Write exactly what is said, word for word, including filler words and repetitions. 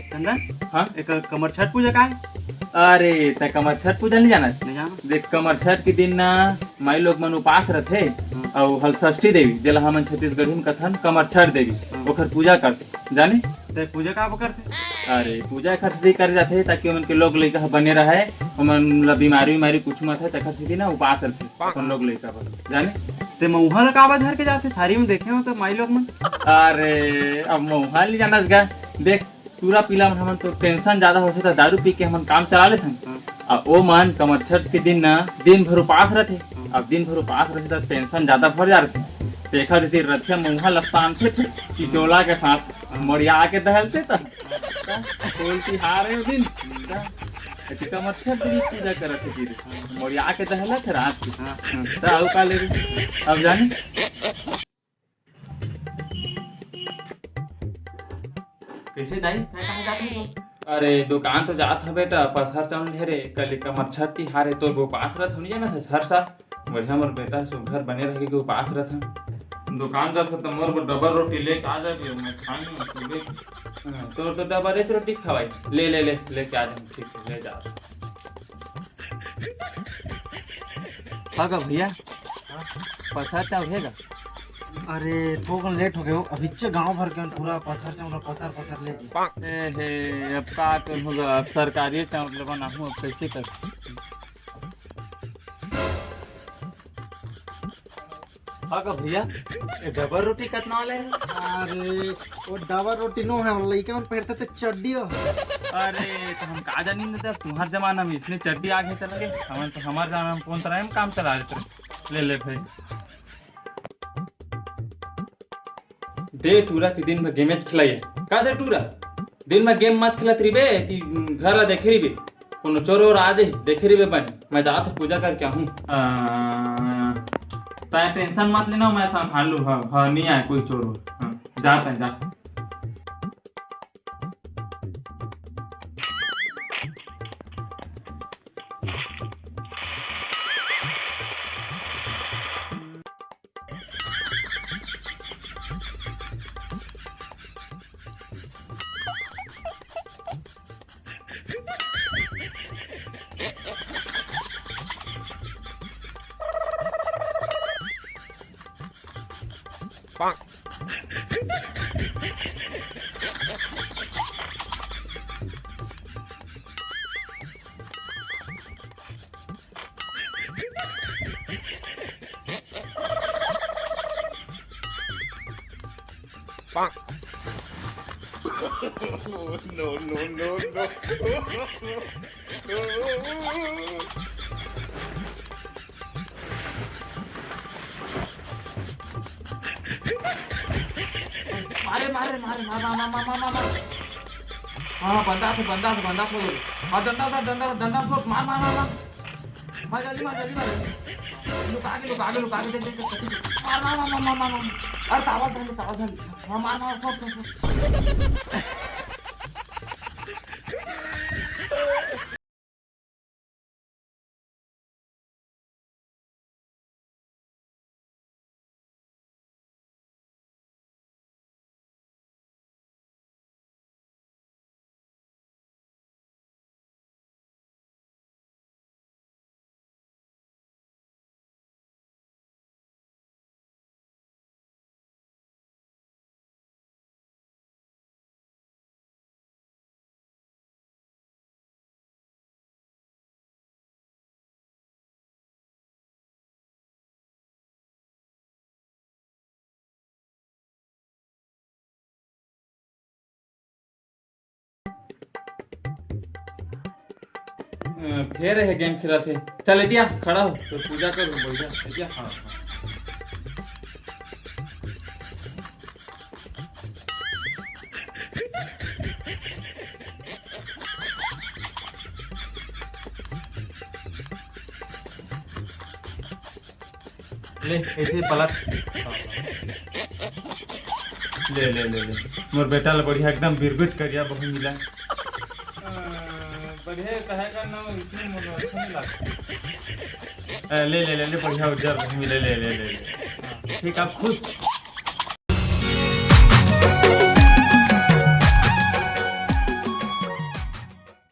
चंदन, हाँ? एक कमरछठ पूजा का है? अरे, तै कमरछठ पूजा नहीं जाना? नहीं जाना। देख, कमरछठ के दिन ना माई लोग मन उपास रथे। हाँ। अउ हलषष्ठी देवी, जेला हमन छत्तीसगढ़ी में कथन कमरछठ देवी, हाँ। ओकर पूजा करथे, जाने? तै पूजा का करथे? अरे, पूजा एकर सेती करे जाथे ताकि ओमन के लोग लइका ह बने रहे, ओमन ला बीमारी उमारी कुछ मत है, तेकर सेती ना उपास रथे अपन लोग लइका बर, जाने? ते मउहा ला काबर धर के जाथे? थारी में देखे हो तो माई लोग मन। अरे, अब मउहा नहीं जानस गा। देख, टूरा पीला मन हमन तो tension ज्यादा होथे त दारू पी के हमन काम चला लेथन। हाँ। अब ओ मन कमरछठ के दिन ना दिन भर उपास रथे। हाँ। अब दिन भर उपास रथे त tension ज्यादा भर जा रथे। तेखर सेती रथिया मउहा ला सानथे फिर चिचोला के साथ हाँ। मड़िया के दहलथे त। कौन तिहार है ओ दिन? हाँ। एती कमरछठ देवी पूजा करत हे जी। मड़िया के दहलत हे रात के। हाँ। हाँ, त अउ का लेबे? अब जाने? कइसे दाई, तैं कहाँ जात हस? अरे, दुकान तो जात हँव बेटा, पसहर चाँउर ले रे, कल कमरछठ तिहार हे, तोर उपास रथ हो, नहीं जानत हस, हर साल। बढ़िया, मोर बेटा सुघर बने रह के उपास रथ हे। दुकान जात हँव त मोर बर डबल रोटी लेके आ जाबे, मैं खानी हँव सुबह के। हाँ, तोर तो डबल एक रोटी खवाई। ले, ले, ले, लेके आ जा, ठीक है, ले जा। हाँ का भैया? हाँ? पसहर चाँउर हे गा? अरे, थोकन लेट हो गए हो। अभी चे गांव भर के पूरा पसहर चाँउर, पसहर, पसहर लेके। ए हे, अब का करूँ गा? अब सरकारी चाँउर लेबा ना हूँ, अब कैसे कर? हाँ का भैया, ये डबल रोटी कतना वाला है? अरे, वो डबल रोटी नो है, लइका मन पहनते थे चड्डी हो। अरे, तो हम का जानी ना, तब तुम्हार जमाना में इसने चड्डी आ गए चल गए, हमन तो हमार जमाना में कौन तरह हम काम चला लेते रहे। ले, ले भाई। दे टूरा के दिन भर गेमेच खिलाइए। का से टूरा? दिन में गेम मत खेलत रहिबे, ती घर ला देखे रहिबे। कोनो चोर ओर आ जाही, देखे रहिबे बने। मैं जात हूँ पूजा करके आहूँ। आ, तैं tension मत लेना, मैं संभाल लूँ। हाँ, हाँ, नहीं आए कोई चोर ओर। हाँ, जात है, जा। No, no, no, no। मारे, मारे, मारे, मार, मार, मार। हाँ, बंदा थे, बंदा थे, बंदा थे। हाँ, डंडा था, डंडा, डंडा से मार, मार, मार, मार। मार, जल्दी मार, जल्दी मार। लुका के, लुका के, लुका के, देख, देख, देख, देख। मार, मार, मार। अरे, तावत धर ले, तावत धर ले। हाँ, मार, मार, सब, सब, सब। अ, फेर ये गेम खेलत हे। चल, एतिया खड़ा हो, तो पूजा कर, बढ़िया, एतिया, हाँ, हाँ। ले, ऐसे ही पलट। ले, ले, ले, ले। मोर बेटा ला बढ़िया एकदम बिरबिट करिया बहू मिला। अ, बढ़िया कहे का ना, इसमें मोर अच्छा नहीं लगता। अ, ले, ले, ले, ले, बढ़िया उज्जर बहू मिले, ले, ले, ले, ले। हाँ। ठीक, अब खुश?